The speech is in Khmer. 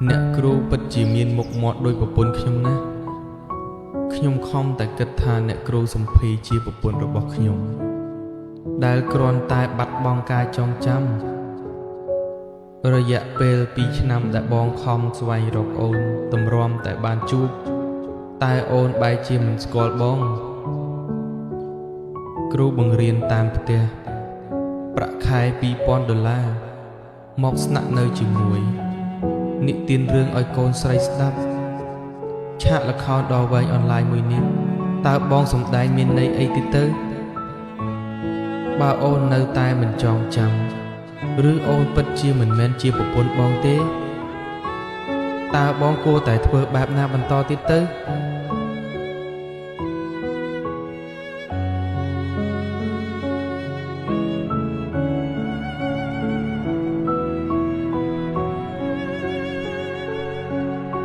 អ្នកគ្រូពិតជាមានមុខមាត់ដូចប្រពន្ធខ្ញុំណាស់ខ្ញុំខំតែគិតថាអ្នកគ្រូសំភីជាប្រពន្ធរបស់ខ្ញុំ ដែលគ្រាន់តែបាត់បង់ការចងចាំ រយៈពេល2ឆ្នាំដែលបងខំស្វែងរកអូនទម្រាំតែបានជួប តែអូនបែរជាមិនស្គាល់បង គ្រូបង្រៀនតាមផ្ទះប្រាក់ខែ2000ដុល្លារមកស្នាក់នៅជាមួយ និទានរឿងឲ្យកូនស្រីស្ដាប់ ឆាកល្ខោនដ៏វែងអន្លាយមួយនេះតើបងសំដែងមានន័យអីទៀតទៅ បើអូននៅតែមិនចងចាំ ឬអូនពិតជាមិនមែនជាប្រពន្ធបងទេ តើបងគួរតែធ្វើបែបណាបន្តទៀតទៅ?